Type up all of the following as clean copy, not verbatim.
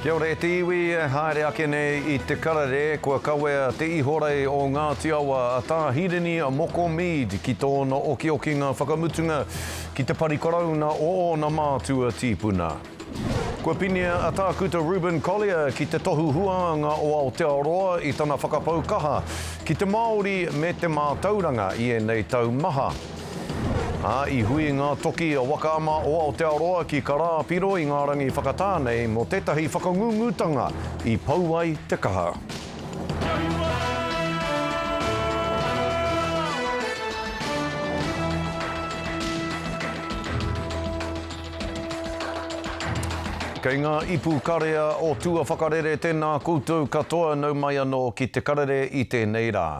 Kia ora e te iwi e haere ake nei i te karere, kua kawea te ihorei o Ngāti Awa a Tā Hirini Moko Mead ki tōna okiokinga whakamutunga ki te pari karauna o ōna mātua tīpuna. Kua pinia a Tākuta Reuben Collier ki te tohu huānga o Aotearoa i tana whakapau kaha ki te Māori me te mātauranga i ēnei tau maha. Ā, i hui ngā toki a Waka Ama o Aotearoa ki Karāpiro i ngā rangi whakatā nei mō tētahi whakangungutanga i pau ai te kaha. Kei ngā ipu karea o tua whakarere tēnā koutou katoa nau mai anō ki te karere i tēnei rā.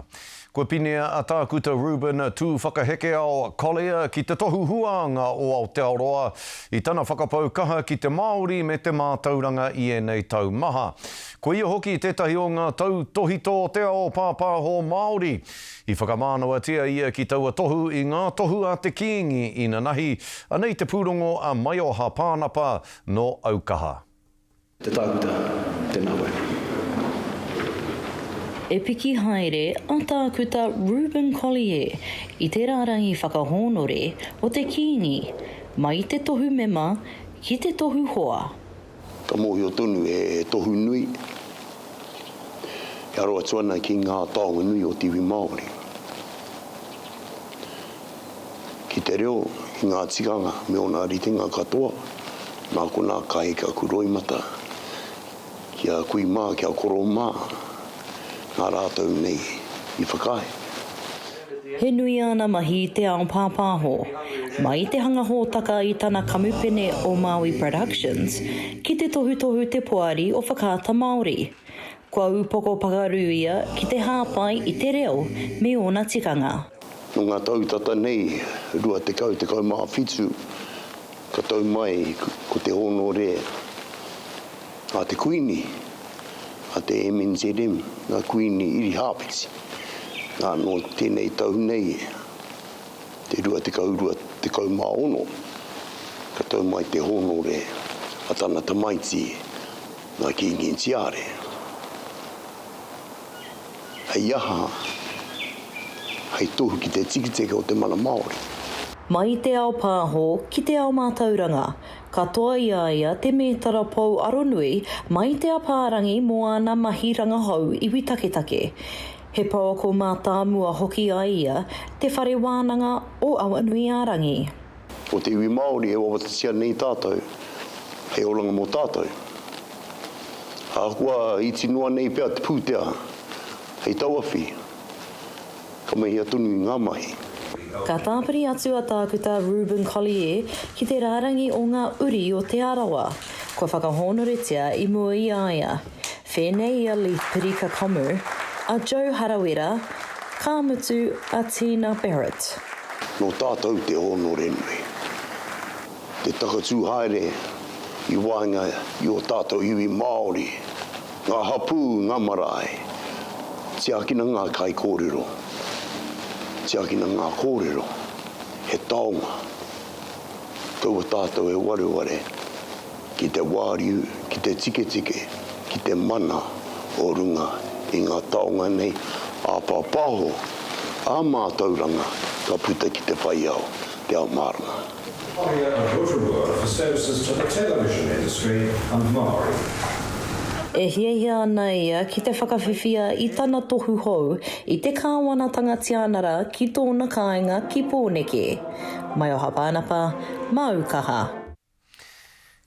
Kua pinia a Tākuta Reuben Tūwhakahekeao Collier ki te tohu huānga o Aotearoa i tana whakapau kaha ki te Māori me te mātauranga i ēnei tau maha. Ko ia hoki tētahi o ngā tautōhito o te ao pāpāho Māori. I whakamānawatia ia ki taua tohu i ngā tohu a te Kīngi inanahi, anei te pūrongo a Maioha Pānapa nō Aukaha. Te tākuta, tēnā koe. E piki haere a Tākuta Reuben Collier i te rārangi whakahōnore o te Kīngi, mai i te tohu mema ki te tohu hoa. Ka mōhio tonu he tohu nui e aro atu ana ki ngā taonga nui o te iwi Māori. Ki te reo, ki ngā tikanga me ōna ritenga katoa, nā konā ka heke aku roimata ki a kui mā, ki a koro mā, nā rātou nei i whakaae. He nui āna mahi i te ao pāpāho, mai i te hanga hōtaka i tana kamupene o Māui Productions, ki te tohutohu te poari o Whakaata Māori. Kua ūpoko pakaru ia ki te hāpai i te reo me ōna tikanga. Nō ngā tau tata nei, 20, 17, ka tau mai ko te hōnore a te Kuini, a te MNZM, ngā Kuini Irihāpeti. Nā, nō tēnei tau nei, te 20, 26, ka tau mai te hōnore a tana tamaiti, nā Kīngi Tiare. Hei aha? Hei tohu ki te tiketike o te mana Māori. Mai i te ao pāho ki te ao mātauranga, ka toa i a ia te mētara pou aronui mai i te apārangi mō āna mahi rangahau iwi taketake. He pouako mātāmua hoki a ia Te Whare Wānanga o Awanuiārangi. Ko te iwi Māori e wawatatia nei tātou hei oranga mō tātou. Ahakoa iti noa nei pea te pūtea hei tauawhi, ka mahia tonu i ngā mahi. Ka tāpiri atu a Tākuta Reuben Collier ki te rārangi o ngā uri o Te Arawa kua whakahōnoretia i mua i a ia, whēnei i a Leith Pirika Komu, a Joe Harawira, ka mutu a Tina Barrett. Nō tātou te hōnore nui, te takatū haere i waenga i ō tātou iwi Māori, ngā hapū, ngā marae. Tiakina ngā kaikōrero, tiakina ngā kōrero, he taonga. Kaua tātou e wareware ki te wāriu, ki te tiketike, ki te mana o runga i ngā taonga nei ā-pāpāho, ā-mātauranga ka puta ki te whai ao, te ao mārama. Collier of Rotorua for services to the television industry and Māori. E hiahia ana ia ki te whakawhiwhia i tana tohu hou i te Kāwanatanga Tianara ki tōna kāinga ki Pōneke. Maioha Pānapa, māu kaha.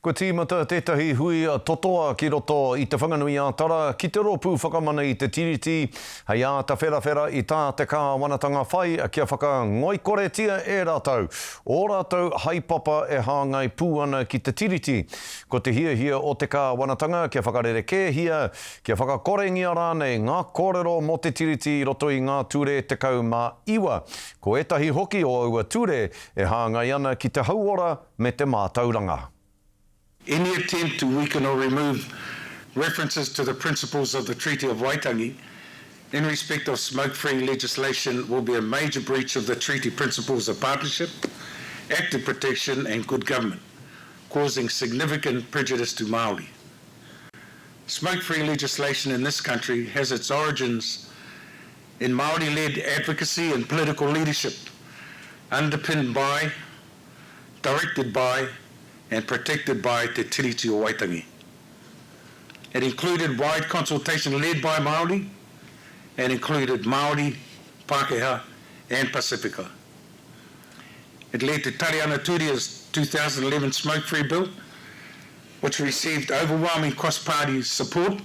Kua tīmata tētahi hui totoa ki roto i Te Whanganui-ā-Tara ki te Rōpū Whakamana i te Tiriti hei āta wherawhera i tā te kāwanatanga whai kia whakangoikoretia e rātou ō rātou haepapa e hāngai pū ana ki te Tiriti. Ko te hiahia o te kāwanatanga kia whakarerekēhia, kia whakakorengia rānei ngā kōrero mō te Tiriti i roto i ngā ture 19. Ko ētahi hoki o aua ture e hāngai ana ki te hauora me te mātauranga. Any attempt to weaken or remove references to the principles of the Treaty of Waitangi in respect of smoke-free legislation will be a major breach of the treaty principles of partnership, active protection and good government, causing significant prejudice to Māori. Smoke-free legislation in this country has its origins in Māori-led advocacy and political leadership, underpinned by, directed by, and protected by Te Tiriti o Waitangi. It included wide consultation led by Māori and included Māori, Pākehā and Pasifika. It led to Tariana Turia's 2011 Smoke-Free Bill, which received overwhelming cross-party support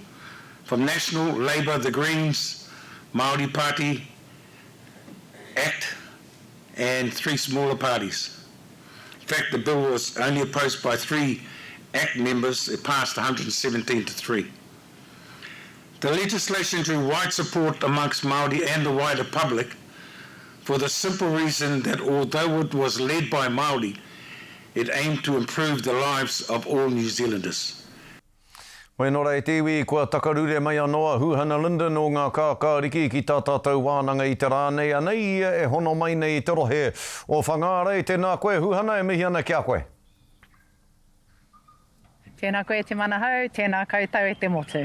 from National, Labour, the Greens, Māori Party, ACT and three smaller parties. In fact, the bill was only opposed by three ACT members. It passed 117 to 3. The legislation drew wide support amongst Māori and the wider public for the simple reason that although it was led by Māori, it aimed to improve the lives of all New Zealanders. Hoi nō rā e te iwi, kua takarure mai anō a Huhana Lyndon o Ngā Kākāriki ki tā tātou wānanga i te rā nei. Anei ia e hono mai nei i te rohe o Whangārei. Tēnā koe Huhana, e mihi ana ki a koe. Tēnā koe e Te Manahau, tēnā koutou e te motu.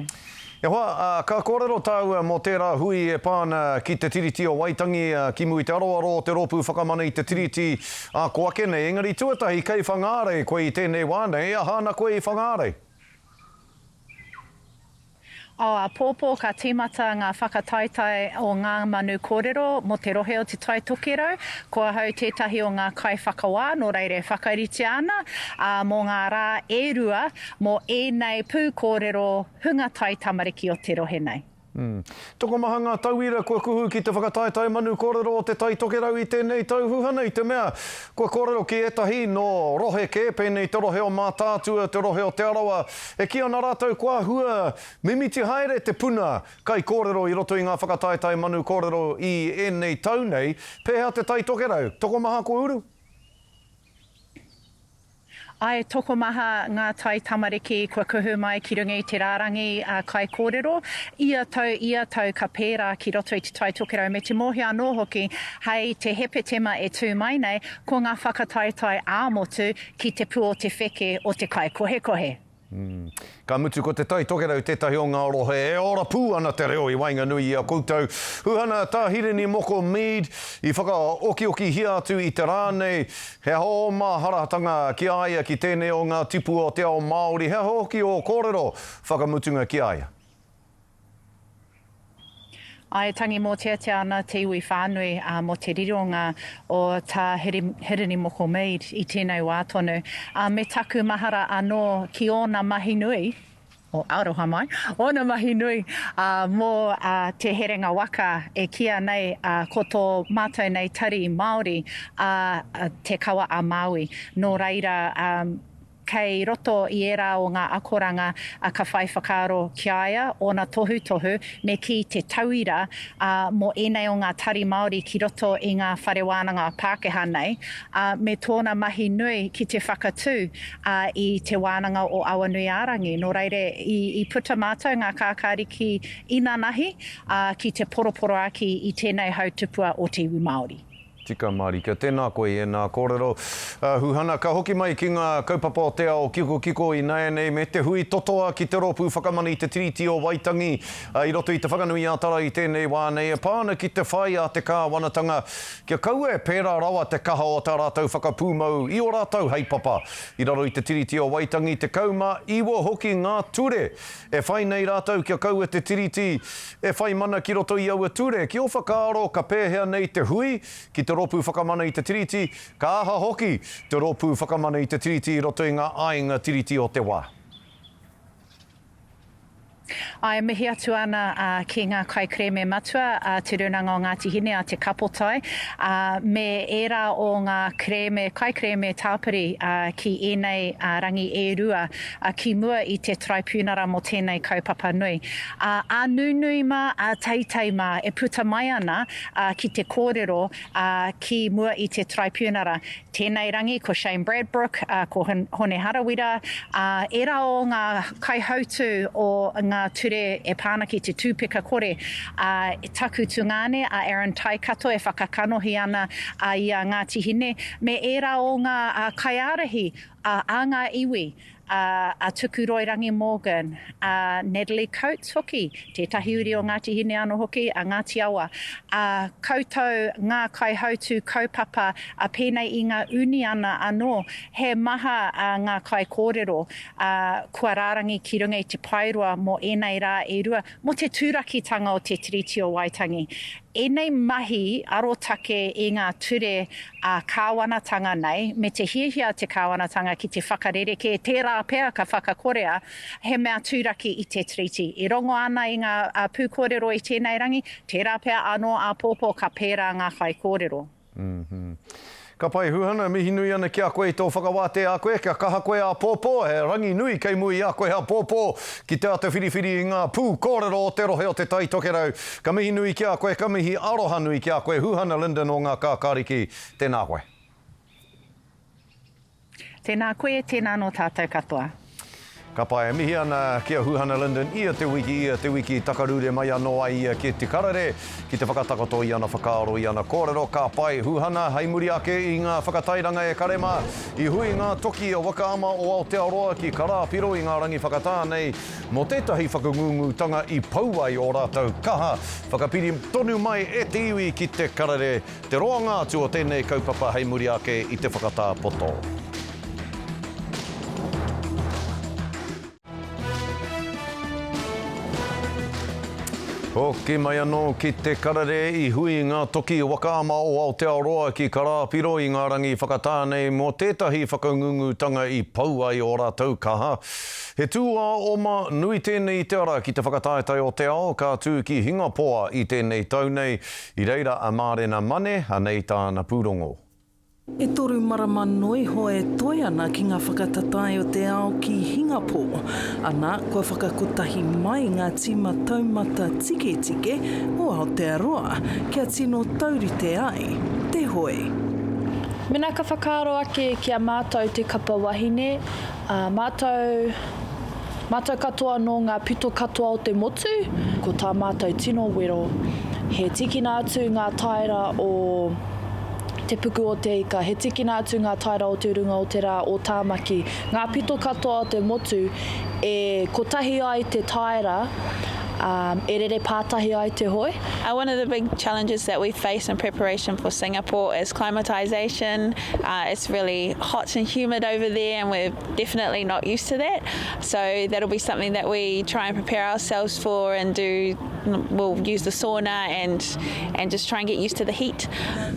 E hoa, ka kōrero tāua mō tērā hui e pā ana ki te Tiriti o Waitangi, ki mua i te aroaro o te Rōpū Whakamana i te Tiriti ā ko ake nei. Engari tuatahi, kei Whangārei koe i tēnei wā nei, e aha ana koe i Whangārei? O āpōpō ka tīmata ngā whakataetae o Ngā Manu Kōrero mō te rohe o Te Tai Tokerau. Ko ahau tētahi o ngā kaiwhakawā, nō reira e whakaritea ana mō ngā rā e rua mō ēnei pūkōrero hunga taitamariki o te rohe nei. Tokomaha ngā tauira kua kuhu ki te whakataetae Manu Kōrero o Te Tai Tokerau i tēnei tau huhana i te mea kua kōrero ki ētahi nō rohe kē pēnei te rohe o Mātaatua, te rohe o Te Arawa, E kī ana rātou kua hua mimiti haere te puna kaikōrero i roto i ngā whakataetae manu kōrero i ēnei tau nei, pēhea te Tai Tokerau? Tokomaha kua uru? Ae, tokomaha ngā tai tamariki kua kuhu mai ki runga i te rārangi kaikōrero. Ia tau, ia tau ka pērā ki roto i te Tai Tokerau me te mōhio anō hoki hei te Hepetema e tū mai nei ko ngā whakataetae ā-motu Ki te pu o te wheke o te kaikohekohe. Ka mutu ko Te Tai Tokerau tētahi o ngā rohe e ora pū ana te reo i waenganui i a koutou. Huhana Tā Hirini Moko Mead i whakaokiokihia atu i te rā nei, he aha ō māharatanga ki a ia ki tēnei o ngā tipua o te ao Māori, he aha hoki ō kōrero whakamutunga ki a ia? Āe, tangi mōteatea ana te iwi whānui mō te rironga o Tā Hirini Moko Mead i tēnei wā tonu. Me taku mahara anō ki ōna mahi nui, oh, aroha mai, ōna mahi nui mō Te Herenga Waka e kīia nei ko tō mātou nei tari Māori a Te Kawa a Māui. Nō reira, Kei roto i ērā o ngā akoranga ka whai whakaaro ki a ia, ōna tohutohu, me kī te tauira mō ēnei o ngā tari Māori ki roto i ngā whare wānanga Pākehā nei, ā, me tōna mahi nui ki te whakatū i Te Wānanga o Awanuiārangi. Nō reira, i puta mātou ngā kākāriki inanahi ki te poroporoāki i tēnei hautupua o te iwi Māori. Tika mārika. Tēnā koe i ēnā kōrero. Huhana, ka hoki mai ki ngā kaupapa o te ao kikokiko ināianei me te hui totoa ki te Rōpū Whakamana i te Tiriti o Waitangi i roto i Te Whanganui-ā-Tara i tēnei wā nei e pā ana ki te whai a te kāwanatanga kia kaua e pērā rawa te kaha o tā rātou whakapūmau i ō rātou heipapa i raro i te Tiriti o Waitangi 19 hoki ngā ture e whai nei rātou kia kaua te Tiriti E whai mana ki roto i aua ture, ki ō whakaaro ka pēhea nei te hui ki te Rōpū Whakamana i te Tiriti, ka aha hoki te Rōpū Whakamana i te Tiriti i roto i ngā āinga Tiriti o te wā? Āe, mihi atu ana ki ngā kaikerēme matua a Te Rūnanga o Ngāti Hine, a Te Kapotai, me ērā o ngā kerēme, kaikerēme tāpiri ki ēnei rangi e rua ki mua i te Taraipiunara mō tēnei kaupapa nui. Ā, ā nunui mā, ā teitei mā e puta mai ana ki te kōrero ki mua i te Taraipiunara. Tēnei rangi ko Shane Bradbrook, ko Hone Harawira, ā, ērā o ngā kaihautū o ngā ture e pā ana ki te tūpeka kore. Ā, taku tungāne a Aaron Taikato e whakakanohi ana i a Ngāti Hine, me ērā o ngā kaiārahi a ngā iwi. a, a Tukuroirangi Morgan, a Natalie Coates hoki, tētahi uri o Ngāti Hine anō hoki, a Ngāti Awa, a koutou ngā kaihautū kaupapa, a pēnei i ngā uniana anō, he maha ngā kaikōrero, ā, kua rārangi ki runga i te paeroa mō ēnei rā e rua, mō te turakitanga o te Tiriti o Waitangi. Ēnei mahi arotake i ngā ture ā-kāwanatanga nei, me te hiahia a te kāwanatanga ki te whakarerekē, tērā pea ka whakakorea, he mea turaki i te Tiriti. E rongo ana i ngā pūkōrero i tēnei rangi, tērā pea anō āpōpō ka pērā ngā kaikōrero. Ka pai Huhana, mihi nui ana ki a koe i tō whakawātea a koe, kia kaha koe āpōpō, he rangi nui kei mua i a koe āpōpō ki te āta whiriwhiri i ngā pū kōrero o te rohe o Te Tai Tokerau. Ka mihi nui ki a koe, ka mihi aroha nui ki a koe Huhana Lyndon o Ngā Kākāriki, tēnā koe. Tēnā koe, tēnā anō tātou katoa. Ka pai, e mihi ana ki a Huhana Lyndon ia te wiki, ia te wiki, takarure mai anō ai ia ki Te Karere, ki te whakatakoto i ana whakaaro, i ana kōrero. Ka pai, Huhana, hei muri ake i ngā whakatairanga e kare mā, i hui ngā toki a Waka Ama o Aotearoa ki Karāpiro i ngā rangi whakatā nei mō tētahi whakangūngūtanga i pau ai ō rātou kaha. Whakapiri tonu mai e te iwi ki Te Karere. Te roanga atu o tēnei kaupapa hei muri ake i te whakatā poto. Hoki mai anō ki te karere i hui ngā toki waka ama o Aotearoa ki Karāpiro i ngā rangi whakatā nei mō tētahi whakangungutanga i pau ai ō rātou kaha. He tūāoma nui tēnei i te ara ki te whakataetae o te ao ka tū ki Hingapoa i tēnei tau nei. I reira a Mārena Mane, anei tāna pūrongo. E toru marama noa iho e toe ana ki ngā whakatatae o te ao ki Hingapō, ana, kua whakakotahi mai ngā tīma taumata tiketike o Aotearoa kia tino taurite ai te hoe. Mena ka whakaaro ake ki a mātou te kapa wahine, ā, mātou, Mātou katoa nō ngā pito katoa o te motu, ko tā mātou tino wero, he tīkina atu ngā taera o Te Puku o Te Ika, he tīkina atu ngā taera o Te Urunga o Te Rā, o Tāmaki, ngā pito katoa o te motu e kotahi ai te taera, ā, e rere pātahi ai te hoe. One of the big challenges that we face in preparation for Singapore is climatisation. It's really hot and humid over there and we're definitely not used to that. So that'll be something that we try and prepare ourselves for and do, we'll use the sauna and, and just try and get used to the heat.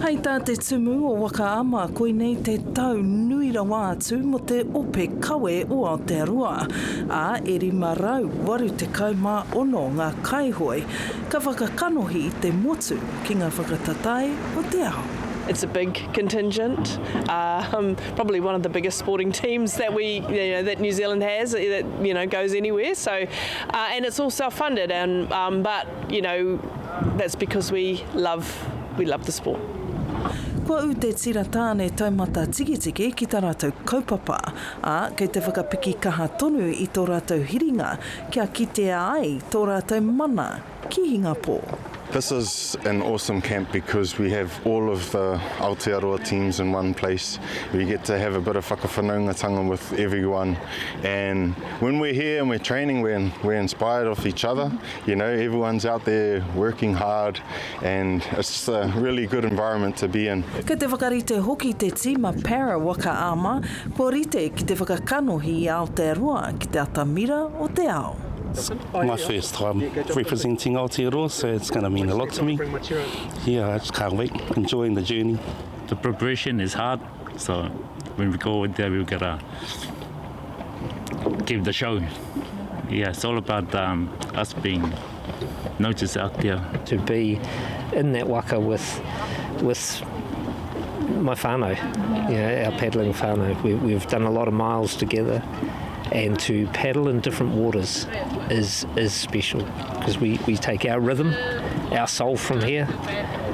Hei tā te tumu o Waka Ama, koinei te tau nui rawa atu mō te ope kawe o Aotearoa, ā, e 586 ngā kaihoe ka whakakanohi i te motu ki ngā whakatatae o te ao. It's a big contingent, um, probably one of the biggest sporting teams that we, you know, that New Zealand has, that, you know, goes anywhere. So, uh, and it's all self-funded, and um, but you know, that's because we love, we love the sport. Kua ū te tira tāne taumata tiketike ki tā rātou kaupapa, ā, kei te whakapiki kaha tonu i tō rātou hiringa kia kitea ai tō rātou mana ki Hingapō. This is an awesome camp because we have all of the Aotearoa teams in one place. We get to have a bit of whakawhanaungatanga with everyone and when we're here and we're training we're, we're inspired off each other. You know, everyone's out there working hard and it's just a really good environment to be in. Kei te whakarite hoki te tīma Para Waka Ama kua rite ki te whakakanohi i Aotearoa ki te atamira o te ao. It's my first time representing Aotearoa, so it's going to mean a lot to me. Yeah, I just can't wait, enjoying the journey. The preparation is hard, so when we go out there, we've got to give the show. Yeah, it's all about um, us being noticed out there. To be in that waka with, with my whānau, you know, our paddling whānau. We, we've done a lot of miles together and to paddle in different waters is is special because we, we take our rhythm, our soul from here,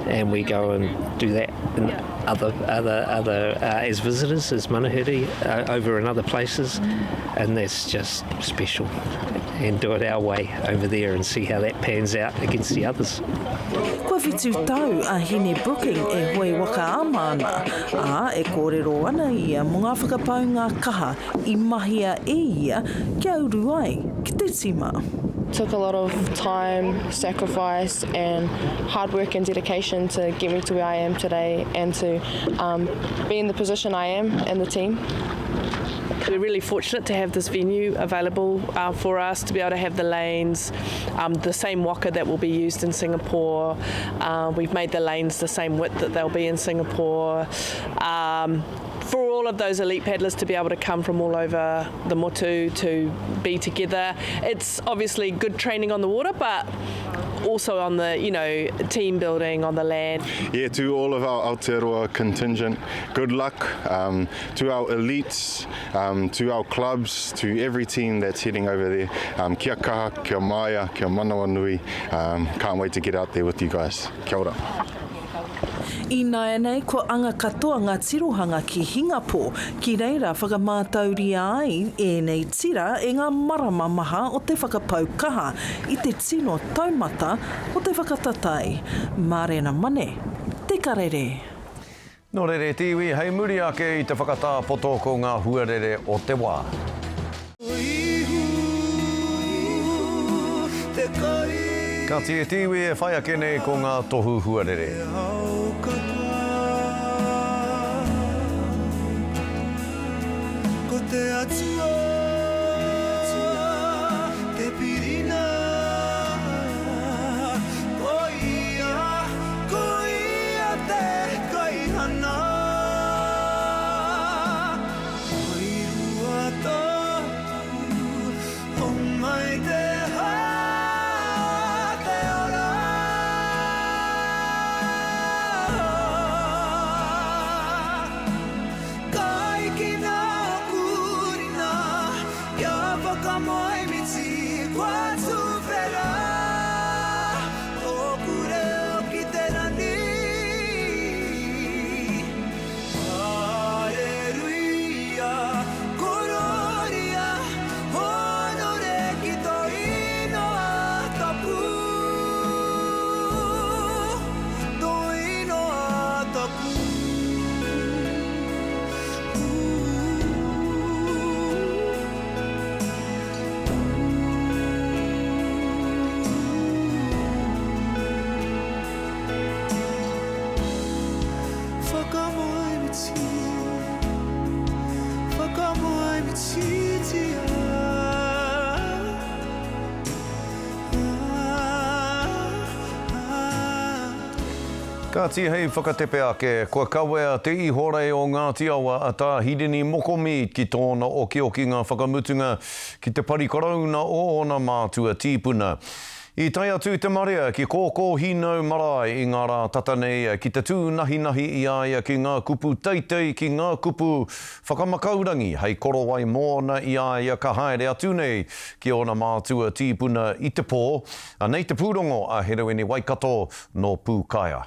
and we go and do that in other other other uh, as visitors, as manuhiri, uh, over in other places, and that's just special. and do it our way over there and see how that pans out against the others. Kua whitu tau a Hine Brooking e hoe waka ama ana, ā, e kōrero ana ia mō ngā whakapaunga kaha i mahia e ia kia uru ai ki te tīma. Took a lot of time, sacrifice and hard work and dedication to get me to where I am today and to um, be in the position I am in the team. We're really fortunate to have this venue available uh, for us to be able to have the lanes, um, the same waka that will be used in Singapore. Uh, we've made the lanes the same width that they'll be in Singapore. Um, for all of those elite paddlers to be able to come from all over the motu to be together. It's obviously good training on the water, but also on the, you know, team building on the land. Yeah, to all of our Aotearoa contingent, good luck. Um, to our elites, um, to our clubs, to every team that's heading over there. Um, kia kaha, kia maia, kia manawa nui. Um, can't wait to get out there with you guys. Kia ora. Ināianei kua anga katoa ngā tirohanga ki Hingapō, ki reira whakamātauria ai ēnei tira e ngā marama maha o te whakapau kaha i te tino taumata o te whakatatae. Mārena Mane, Te Karere. Nō reira e te iwi, hei muri ake i te whakatā poto ko ngā huarere o te wā. Kāti e te iwi e whai ake nei ko ngā tohu huarere. Ko te Atua te pirina Ko ia, ko ia te kaihana Wairua tapu, homai te hā, te ora. Ka ākina ōku ringa, kia whakamoemiti, kua tuwhera tōku reo ki te rangi. Areruia, kororia, honore ki to inoa tapu, to inoa tapu. Kāti hei whakatepe ake, kua kawea te ihorei o Ngāti Awa a Tā Hirini Moko Mead ki tōna okiokinga whakamutunga ki te pari korouna o ōna mātua tīpuna. I tae atu te marea ki Kōkōhīnau marae i ngā rā tata nei ki te tūnahinahi i a ia ki ngā kupu teitei, ki ngā kupu whakamakaurangi hei korowai mōna i a ia ka haere atu nei ki ōna mātua tīpuna i te pō. Anei te pūrongo a Herewini Waikato nō Pūkaea.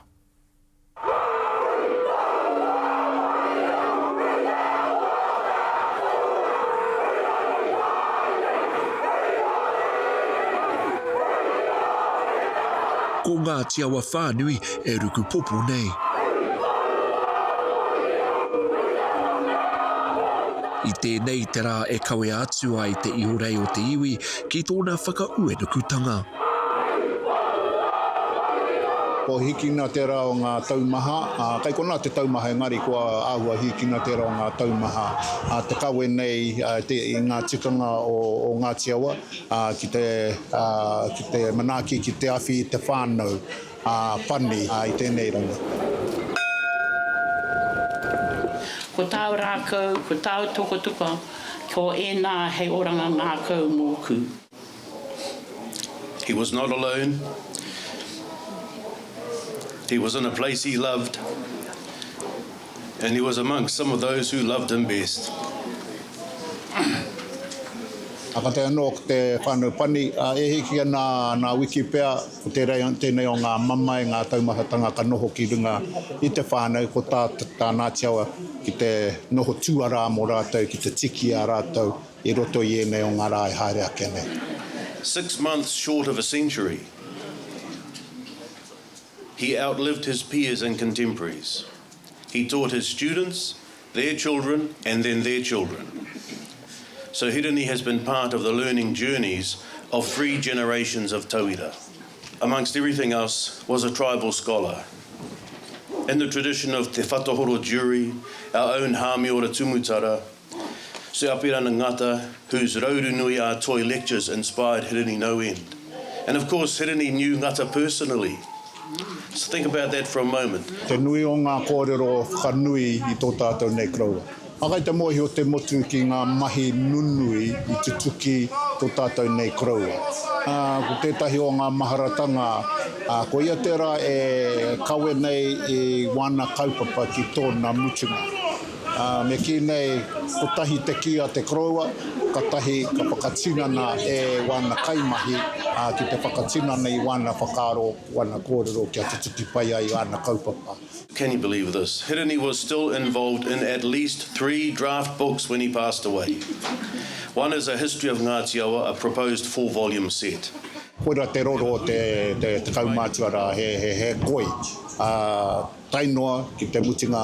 Ko Ngāti Awa whānui e rukupopo nei. I tēnei te rā e kawea atu ai te ihorei o te iwi ki tōna whakauenukutanga. Kua hīkina tērā o ngā taumaha, ā, kei konā te taumaha engari kua āhua hīkina tērā o ngā taumaha, ā, te kawe nei te, i ngā tikanga o, o Ngāti Awa, ā, ki te, ā, ki te manaaki, ki te awhi i te whānau, ā, pani, ā, i tēnei rangi. Ko tāu rākau, ko tāu tokotoko, ko ēnā hei oranga ngākau mōku. He was not alone. He was in a place he loved, and he was amongst some of those who loved him best. A ka tae anō ko te whānau pani, a e hiki ana nā wiki pea, ko tērā, tēnei o ngā mamae, ngā taumahatanga ka noho ki runga i te whānau, ko tā, tā Ngāti Awa ki te noho tuarā mō rātou, ki te tiki i a rātou i roto i ēnei o ngā rā e haere ake nei. Six months short of a century, he outlived his peers and contemporaries. He taught his students, their children, and then their children. So Hirini has been part of the learning journeys of three generations of tauira. Amongst everything else, was a tribal scholar. In the tradition of Te Whatahoro Jury, our own Hamiora Tumutara, Sir Apirana Ngata, whose Rauru Nui a Toi lectures inspired Hirini no end. And of course, Hirini knew Ngata personally. So think about that for a moment. Te nui o ngā kōrero whakanui i tō tātou nei koroua. Ā, kai te mōhio te motu ki ngā mahi nunui i tutuki tō tātou nei koroua. Ā, ko tētahi o ngā maharatanga, ā, ko ia tērā e kawe nei i wāna kaupapa ki tōna mutunga. Ā, me kī nei, kotahi te kī a te koroua, katahi ka whakatinana e wāna kaimahi, ā, ki te whakatinana i wāna whakaaro, wāna kōrero kia tutuki pai ai āna kaupapa. Can you believe this? Hirini was still involved in at least three draft books when he passed away. One is a history of Ngāti Awa, a proposed four-volume set. Koira te roro o te, te, te kaumātua rā, he, he, he koi, ā, tae noa ki te mutunga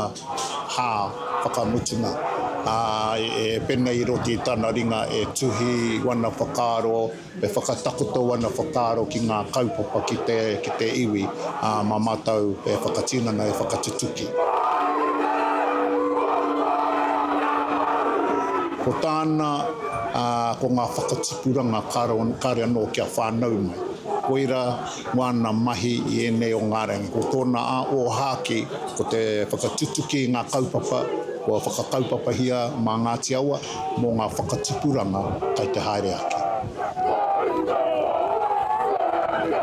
hā whakamutunga, ā, e pēnei i roto i tana ringa e tuhi wana whakaaro, e whakatakoto wana whakaaro ki ngā kaupapa ki te, ki te iwi, ā, mā mātou e whakatinana, e whakatutuki. Ko tāna, ā, ko ngā whakatipuranga kāore anō kia whānau mai. Koira wāna mahi i ēnei o ngā rangi. Ko tōna ōhākī, ko te whakatutuki i ngā kaupapa kua whakakaupapahia mā Ngāti Awa mō ngā whakatipuranga kai te haere ake.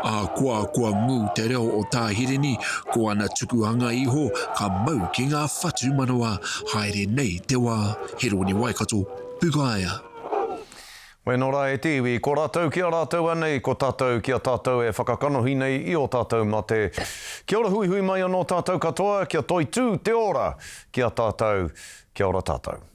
Ahakoa kua ngū te reo o Tā Hirini, ko ana tukuhanga iho ka mau ki ngā whatumanawa haere nei te wā. Heroni Waikato, Pukaea. Weno ra e te iwi, ko ratou ki a ratou anei, ko tatou ki a tatou e whakakanohi nei i o tatou mate. Kia ora huihui mai ano tatou katoa, kia toitū te ora ki a tatou. Kia ora tatou.